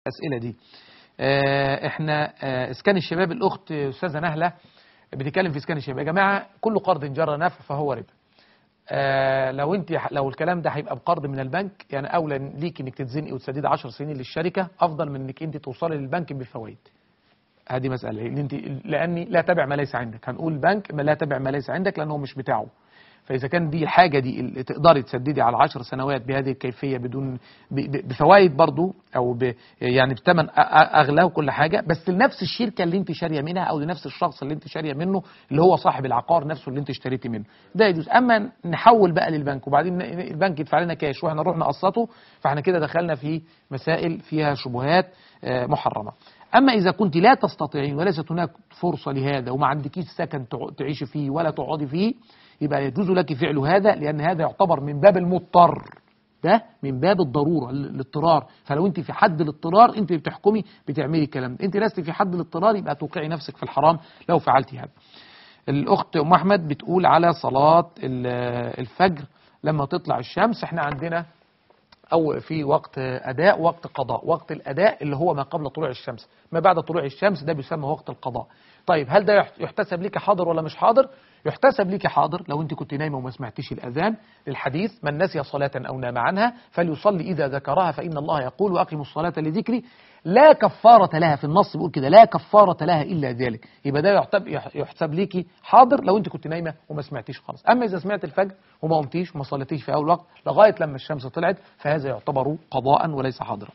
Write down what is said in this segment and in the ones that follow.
الأسئلة دي. احنا اسكان الشباب، الأخت أستاذة نهلة بتتكلم في اسكان الشباب. يا جماعة كل قرض جرى نفع فهو ربا. لو انت لو الكلام ده هيبقى بقرض من البنك، يعني اولى ليك انك تتزنقي وتسددي 10 سنين للشركة افضل من انك انت توصلي للبنك بفوائد. هذه مسألة اللي انت، لاني لا تبع ما ليس عندك، هنقول بنك ما لا تبع ما ليس عندك لانه مش بتاعه. فإذا كان دي الحاجة دي اللي تقدري تسددي على 10 سنوات بهذه الكيفية بدون بفوائد برضو أو يعني بثمن أغلى وكل حاجة، بس لنفس الشركة اللي أنت شارية منها أو لنفس الشخص اللي أنت شارية منه اللي هو صاحب العقار نفسه اللي أنت اشتريتي منه، ده يجوز. أما نحول بقى للبنك وبعدين البنك يدفع لنا كاش وإحنا نروح نقسطه، فإحنا كده دخلنا في مسائل فيها شبهات محرمة. أما إذا كنت لا تستطيعين وليست هناك فرصة لهذا وما عندكيش سكن تعيشي فيه ولا تقعدي فيه، يبقى يجوز لك فعل هذا، لأن هذا يعتبر من باب المضطر، ده من باب الضرورة الاضطرار. فلو أنت في حد الاضطرار أنت بتحكمي بتعملي الكلام ده، أنت لست في حد الاضطرار يبقى توقعي نفسك في الحرام لو فعلتي هذا. الأخت أم أحمد بتقول على صلاة الفجر لما تطلع الشمس، احنا عندنا أو في وقت أداء وقت قضاء. وقت الأداء اللي هو ما قبل طلوع الشمس، ما بعد طلوع الشمس ده بيسمى وقت القضاء. طيب هل ده يحتسب لك حاضر ولا مش حاضر؟ يحتسب لك حاضر لو أنت كنت نايمة وما سمعتيش الأذان. للحديث من نسي صلاة أو نام عنها فليصلي إذا ذكرها فإن الله يقول وأقيموا الصلاة لذكري لا كفارة لها. في النص بيقول كده لا كفارة لها إلا ذلك، يبقى ده يحسب ليكي حاضر لو أنت كنت نايمة وما سمعتيش خالص. أما إذا سمعت الفجر وما قمتيش وما صليتيش في أول وقت لغاية لما الشمس طلعت فهذا يعتبر قضاء وليس حاضرا.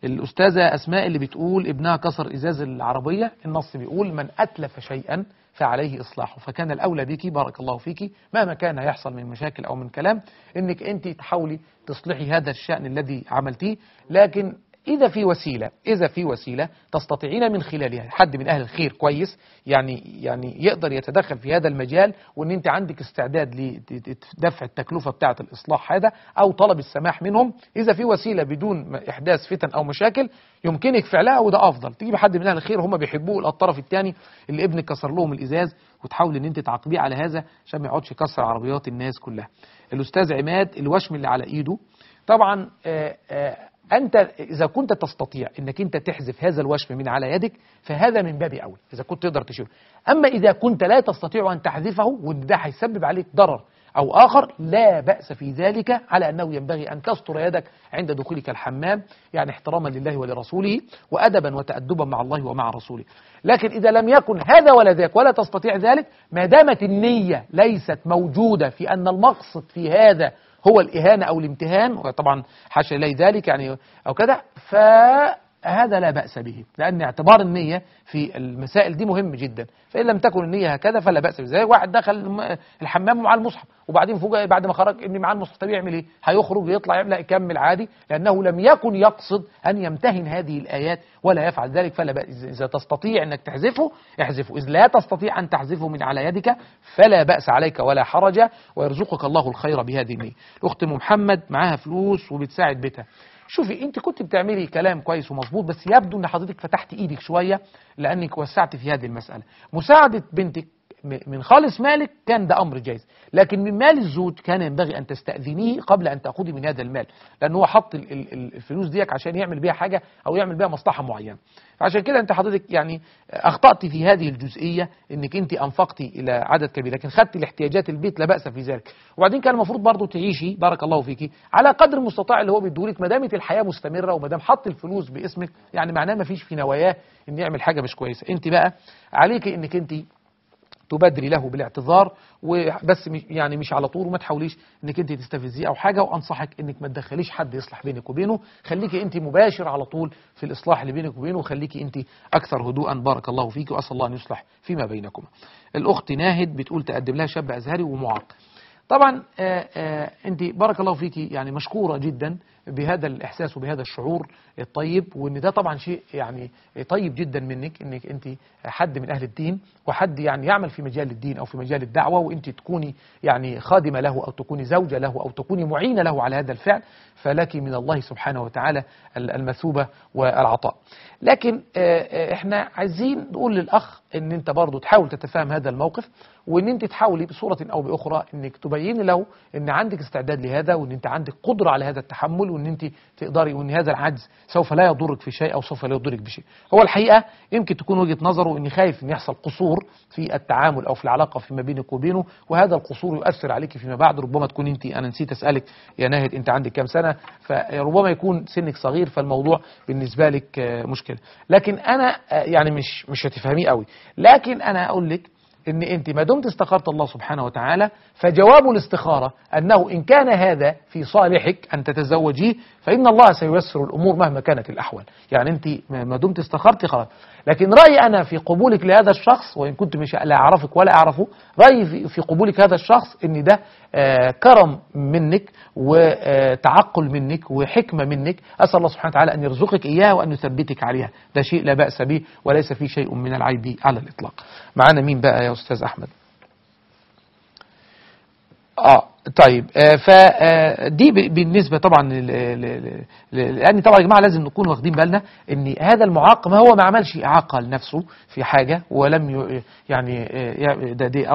الأستاذة أسماء اللي بتقول ابنها كسر إزاز العربية، النص بيقول من أتلف شيئا فعليه إصلاحه، فكان الأولى بيكي بارك الله فيكي مهما كان يحصل من مشاكل أو من كلام إنك أنت تحاولي تصلحي هذا الشأن الذي عملتيه. لكن إذا في وسيلة، إذا في وسيلة تستطيعين من خلالها حد من أهل الخير كويس يعني يقدر يتدخل في هذا المجال، وإن أنت عندك استعداد لدفع التكلفة بتاعة الإصلاح هذا أو طلب السماح منهم، إذا في وسيلة بدون إحداث فتن أو مشاكل يمكنك فعلها وده أفضل. تجيب حد من أهل الخير هم بيحبوه، الطرف الثاني اللي ابنك كسر لهم الإزاز، وتحاول إن أنت تعاقبيه على هذا عشان ما يقعدش يكسر عربيات الناس كلها. الأستاذ عماد الوشم اللي على إيده، طبعا أنت إذا كنت تستطيع أنك أنت تحذف هذا الوشم من على يدك فهذا من باب أولى إذا كنت تقدر تشيله. أما إذا كنت لا تستطيع أن تحذفه وده هيسبب عليك ضرر أو آخر لا بأس في ذلك، على أنه ينبغي أن تستر يدك عند دخولك الحمام، يعني احتراما لله ولرسوله وأدبا وتأدبا مع الله ومع رسوله. لكن إذا لم يكن هذا ولا ذاك ولا تستطيع ذلك، ما دامت النية ليست موجودة في أن المقصد في هذا هو الإهانة أو الامتهان، وطبعا حاشا لله ذلك يعني أو كذا، فهذا لا بأس به، لأن اعتبار النية في المسائل دي مهم جدا. فإن لم تكن النية هكذا فلا بأس به. زي واحد دخل الحمام مع المصحف وبعدين فوجئ بعد ما خرج إن معاه المصحف، طب يعمل إيه؟ هيخرج يطلع يعمل يكمل عادي، لأنه لم يكن يقصد أن يمتهن هذه الآيات ولا يفعل ذلك، فلا بأس. إذا تستطيع أنك تحذفه احذفه، إذا لا تستطيع أن تحذفه من على يدك فلا بأس عليك ولا حرج، ويرزقك الله الخير بهذه النية. الأخت محمد معاها فلوس وبتساعد بيتها. شوفي انت كنت بتعملي كلام كويس ومظبوط، بس يبدو ان حضرتك فتحت ايدك شوية لانك وسعت في هذه المسالة. مساعدة بنتك من خالص مالك كان ده امر جايز، لكن من مال الزوج كان ينبغي ان تستاذنيه قبل ان تاخذي من هذا المال، لان هو حط الفلوس ديك عشان يعمل بيها حاجة او يعمل بيها مصلحة معينة. فعشان كده انت حضرتك يعني اخطأتي في هذه الجزئية انك انت انفقتي الى عدد كبير، لكن خدتي لاحتياجات البيت لا باس في ذلك. وبعدين كان المفروض برضه تعيشي بارك الله فيكي على قدر المستطاع اللي هو بيديهولك، ما دامت الحياة مستمرة وما دام حط الفلوس باسمك، يعني معناه ما فيش في نواياه ان يعمل حاجة مش كويسة. انت بقى عليكي انك انت تبادري له بالاعتذار وبس، يعني مش على طول، وما تحاوليش انك انت تستفزيه او حاجة. وانصحك انك ما تدخليش حد يصلح بينك وبينه، خليكي انت مباشر على طول في الاصلاح اللي بينك وبينه، وخليكي انت اكثر هدوءا بارك الله فيك، واسال الله ان يصلح فيما بينكما. الاخت ناهد بتقول تقدم لها شاب ازهري ومعاق. طبعا انت بارك الله فيكي يعني مشكورة جدا بهذا الإحساس وبهذا الشعور الطيب، وإن ده طبعا شيء يعني طيب جدا منك، إنك أنت حد من أهل الدين وحد يعني يعمل في مجال الدين أو في مجال الدعوة، وأنت تكوني يعني خادمة له أو تكوني زوجة له أو تكوني معينة له على هذا الفعل، فلك من الله سبحانه وتعالى المثوبة والعطاء. لكن إحنا عايزين نقول للأخ إن أنت برضو تحاول تتفهم هذا الموقف، وإن أنت تحاولي بصورة أو بأخرى إنك تبين له إن عندك استعداد لهذا، وإن أنت عندك قدرة على هذا التحمل، وان انت تقدري، وان هذا العجز سوف لا يضرك في شيء او سوف لا يضرك بشيء. هو الحقيقة يمكن تكون وجهه نظره ان خايف ان يحصل قصور في التعامل او في العلاقة فيما بينك وبينه، وهذا القصور يؤثر عليك فيما بعد. ربما تكون انت، انا نسيت اسالك يا ناهد، انت عندك كام سنة؟ فربما يكون سنك صغير فالموضوع بالنسبة لك مشكلة. لكن انا يعني مش هتفهميه قوي، لكن انا اقول لك ان انت ما دمت استخرت الله سبحانه وتعالى، فجواب الاستخارة انه ان كان هذا في صالحك ان تتزوجيه فان الله سييسر الامور مهما كانت الاحوال. يعني انت ما دمت استخرتي خلاص. لكن رايي انا في قبولك لهذا الشخص، وان كنت مش لا اعرفك ولا اعرفه، رايي في قبولك هذا الشخص ان ده كرم منك وتعقل منك وحكمه منك، اسال الله سبحانه وتعالى ان يرزقك اياها وان يثبتك عليها. ده شيء لا باس به وليس فيه شيء من العيب على الاطلاق. معانا مين بقى يا استاذ احمد؟ طيب، فدي بالنسبة طبعا لان طبعا يا جماعة لازم نكون واخدين بالنا ان هذا المعاق ما هو ما عملش اعاقه لنفسه في حاجة، ولم يعني ده دي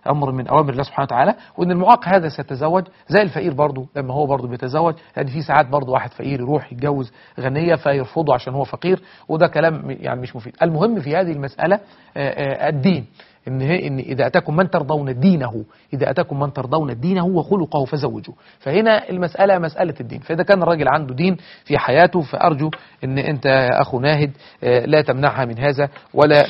امر من اوامر الله سبحانه وتعالى، وان المعاق هذا سيتزوج زي الفقير برضه لما هو برضه بيتزوج، لان في ساعات برضه واحد فقير يروح يتجوز غنية فيرفضه عشان هو فقير، وده كلام يعني مش مفيد. المهم في هذه المسالة الدين، إن إذا أتاكم من ترضون دينه، إذا أتاكم من ترضون دينه وخلقه فزوجوه. فهنا المسألة مسألة الدين، فإذا كان الراجل عنده دين في حياته فأرجو إن أنت يا أخو ناهد لا تمنعها من هذا ولا